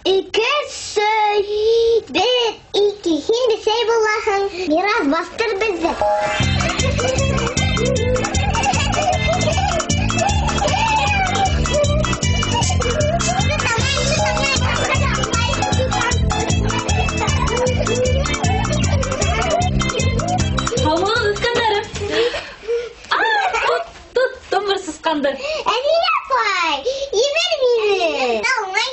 Икесе, бер, ике, һин бесәй булаһың. Мирас, баҫтыр беҙҙе. Һаумыһығыҙ, үҫкәндәрем. Тоттом бер сысҡанды. Әҙилә апай, ебәр мине.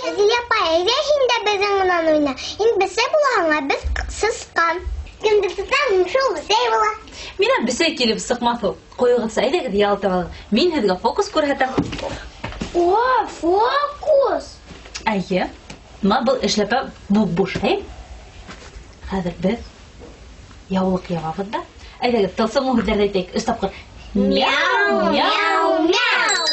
Әҙилә апай, әйҙә һин дә беҙҙең менән уйна. Һин бесәй булаһың, ә беҙ сысҡан. Кемде тотам, шул бесәй була. Минән бесәй килеп сыҡмаҫ ул. Ҡуйығыҙ, әйҙәгеҙ ял итеп алығыҙ. Мин һеҙгә фокус күрһәтәм. О, фокус! Эйе. Бына был эшләпә буп-буш, әй? Хәҙер беҙ яулыҡ ябабыҙ ҙа. Әйҙәгеҙ, тылсымлы һүҙҙәрҙе әйтәйек. 3 тапҡыр. Мяу, мяу, мяу.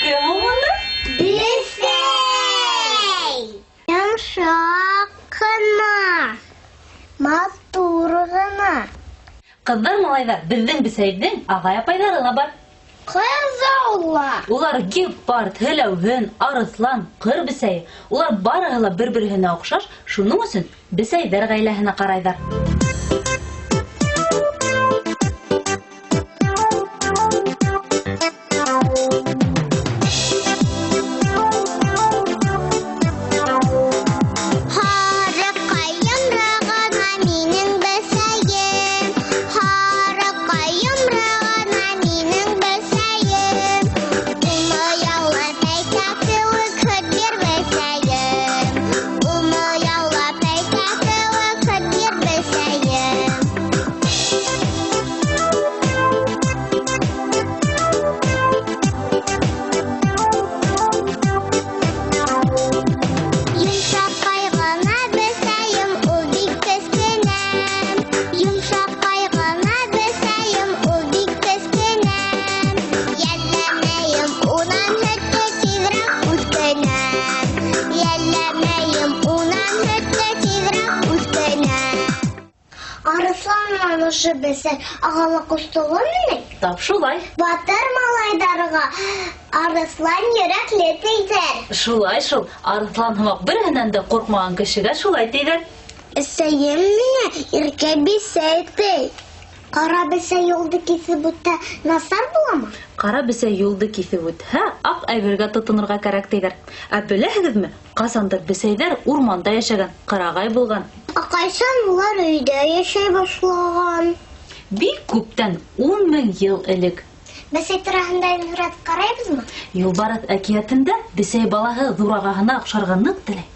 Кем ул монда? Бесәй! Йомшаҡ ҡына, матур ғына. Ҡыҙҙар, малайҙар, беҙҙең бесәйҙең ағай-апайҙары ла бар. Ҡыҙаула. Улар гепард, һеләүһен, арыҫлан, ҡыр бесәйе. Улар барыһы ла бер-береһенә оҡшаш, шуның өсөн бесәйҙәр ғаиләһенә ҡарайҙар. Ошо бесәй ағалы ҡустылы минең? Тап шулай. Батыр малайҙарға арыҫлан йөрәкле тиҙәр. Шулай шул. Арыҫлан һымаҡ береһенән дә ҡурҡмаған кешегә шулай тиҙәр. Әсәйем миңә иркә бесәй ти. Ҡара бесәй юлды киҫеп үтһә, насар буламы? Ҡара бесәй юлды киҫеп үтһә, аҡ әйбергә тотонорға кәрәк тиҙәр. Ә беләһегеҙме, ҡасандыр бесәйҙәр урманда йәшәгән, ҡырағай булған. Ә ҡайсан улар өйҙә йәшәй башлаған? Бик күптән, ун мең йыл элек. Бесәй тураһында һүрәт ҡарайбыҙмы? Юлбарыҫ әкиәтендә бесәй балаһы ҙур ағаһына оҡшарға ныҡ теләй.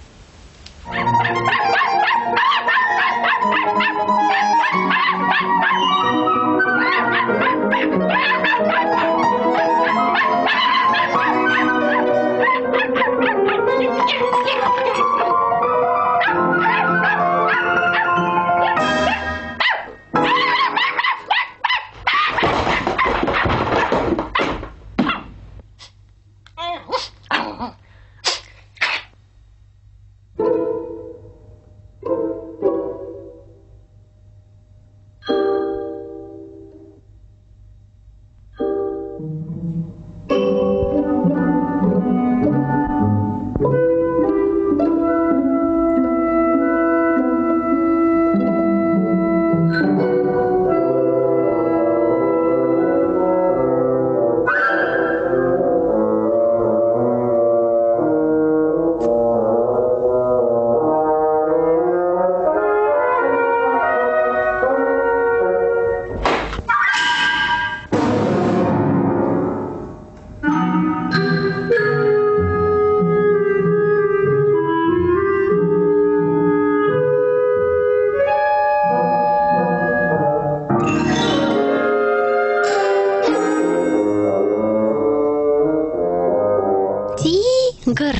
Тигр,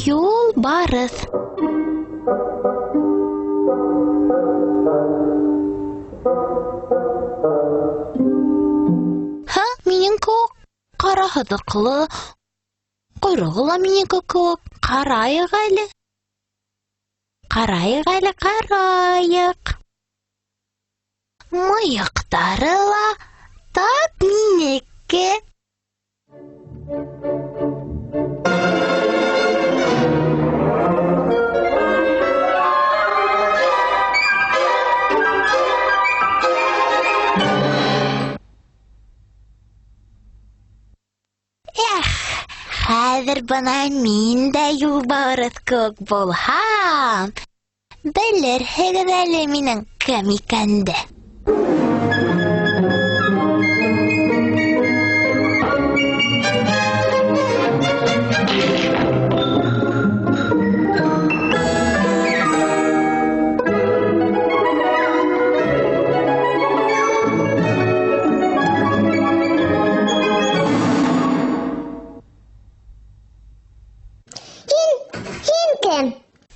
юлбарыҫ. Һа, минең кеүек ҡара һыҙыҡлы, ҡойроғо ла минеке кеүек. Ҡарайыҡ әле. Ҡарайыҡ әле, ҡарайыҡ. Мыйыҡтары ла тап минеке. Хәҙер бына мин дә юлбарыҫ кеүек булһам, белерһегеҙ әле минең кем икәнде.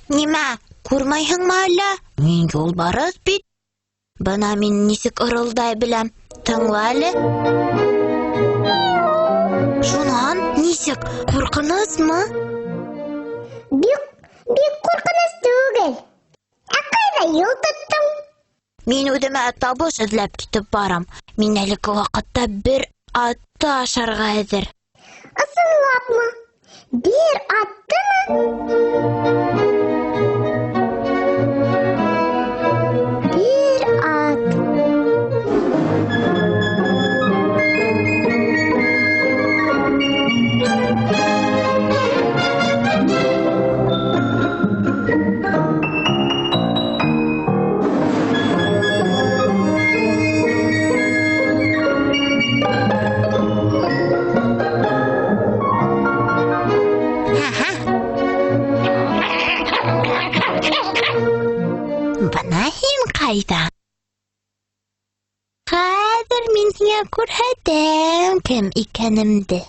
Нимә, күрмәйһеңме әллә? Мин юлбарыҫ бит. Бына мин нисек ырылдай беләм. Тыңла әле. Шунан нисек, ҡурҡынысмы? Бик, бик ҡурҡыныс түгел. Ә ҡайҙа юл тоттоң? Мин үҙемә табыш эҙләп китеп барам. Мин әлеге ваҡытта бер атты ашарға әҙер. Ысынлапмы? Бер аттымы? Бер ат. Бына һин ҡайҙа? Хәҙер мин һиңә күрһәтәм кем икәнемде.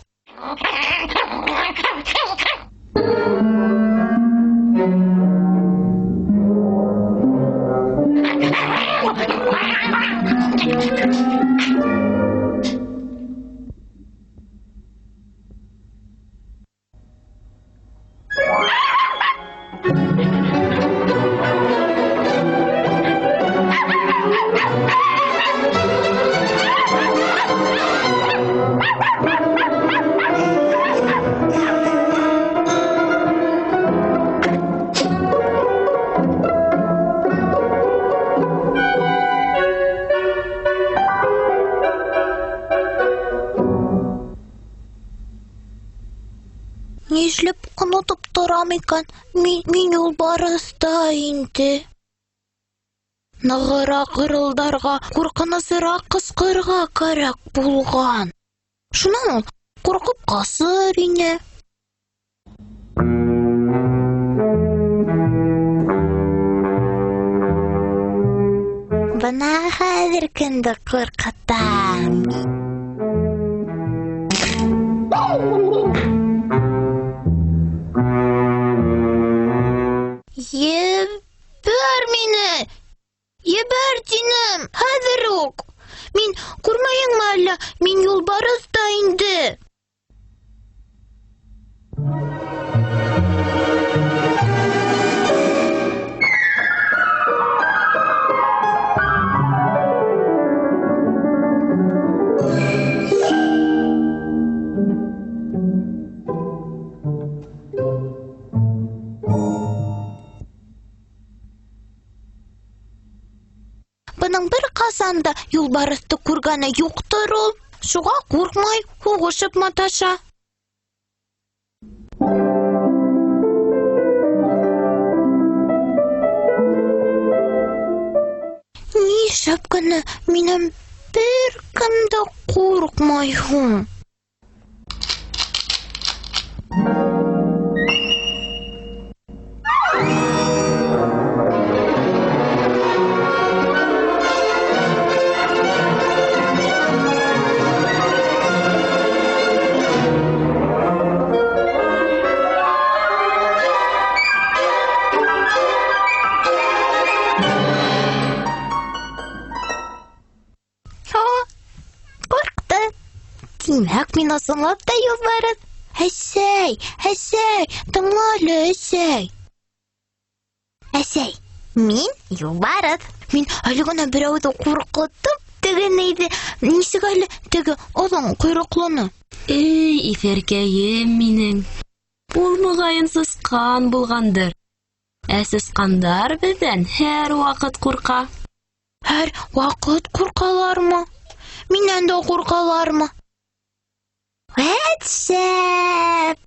Нишләп онотоп торам икән? Мин юлбарыҫ та инде. Нығыраҡ ырылдарға, ҡурҡынысыраҡ ҡысҡырырға кәрәк булған. Шунан ул ҡурҡып ҡасыр ине. Бына хәҙер кемде ҡурҡытам. Ебәр мине! Ебәр тинем, хәҙер үк! Мин күрмәйһеңме әллә? Мин юлбарыҫ та инде. Бының бер ҡасан да юлбарыҫты күргәне юҡтыр ул. Шуға ҡурҡмай, һуғышып маташа. Нишләп кенә минән бер кем дә ҡурҡмай һуң? Тимәк, мин ысынлап та юлбарыҫ. Әсәй, әсәй, тыңла әле, әсәй. Әсәй, мин юлбарыҫ. Мин әле генә берәүҙе ҡурҡытып тегенейҙе. Нисек әле теге оҙон ҡойроҡлоно? Эй, иҫәркәйем минең. Ул моғайын сысҡан булғандыр. Ә сысҡандар беҙҙән һәр ваҡыт ҡурҡа. Һәр ваҡыт ҡурҡалармы? Минән дә ҡурҡалармы? Вәт шәп!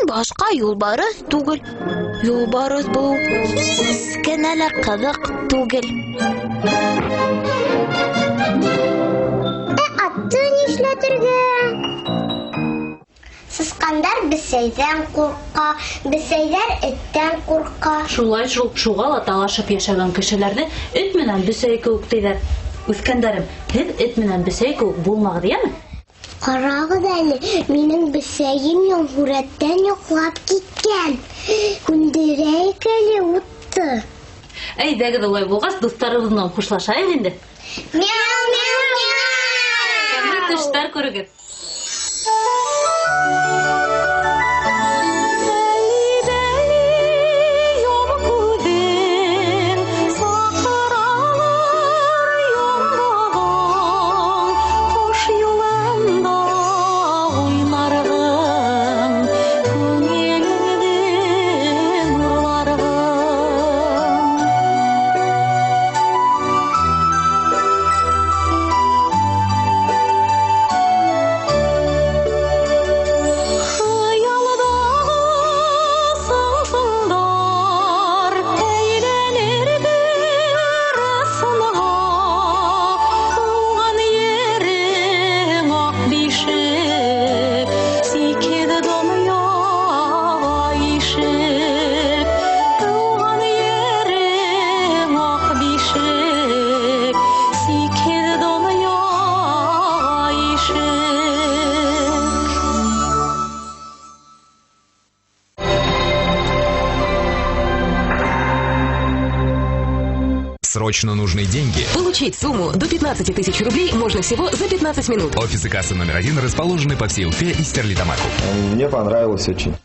башҡа юлбарыҫ түгел. Юлбарыҫ булыу һис кенә лә ҡыҙыҡ түгел. Ә атты нишләтергә? Сысҡандар бесәйҙән ҡурҡа, бесәйҙәр эттән ҡурҡа. Шулай шул, шуға ла талашып йәшәгән кешеләрҙе эт менән бесәй кеүек тиҙәр. Үҫкәндәрем, һеҙ эт менән бесәй кеүек булмағыҙ, йәме? Ҡарағыҙ әле, минең бесәйем йомһүрәттән йоҡлап киткән. Һүндерәйек әле утты. Әйҙәгеҙ, улай булғас, дуҫтарыбыҙ менән хушлашайыҡ инде. Мяу, мяу, мяу. Тәмле төштәр күрегеҙ. Срочно нужны деньги. Получить сумму до 15 тысяч рублей можно всего за 15 минут. Офисы кассы номер 1 расположены по всей Уфе и Стерлитамаку. Мне понравилось очень.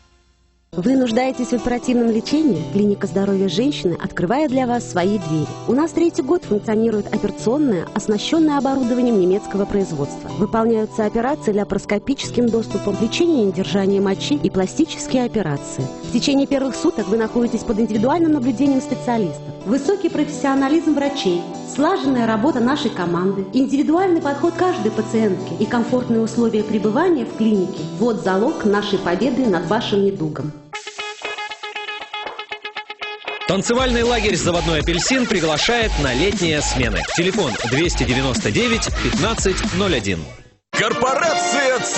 Вы нуждаетесь в оперативном лечении? Клиника здоровья женщины открывает для вас свои двери. У нас третий год функционирует операционная, оснащенная оборудованием немецкого производства. Выполняются операции лапароскопическим доступом, лечение недержания мочи и пластические операции. В течение первых суток вы находитесь под индивидуальным наблюдением специалистов. Высокий профессионализм врачей, слаженная работа нашей команды, индивидуальный подход каждой пациентке и комфортные условия пребывания в клинике – вот залог нашей победы над вашим недугом. Танцевальный лагерь «Заводной апельсин» приглашает на летние смены. Телефон 299 15 01. Корпорация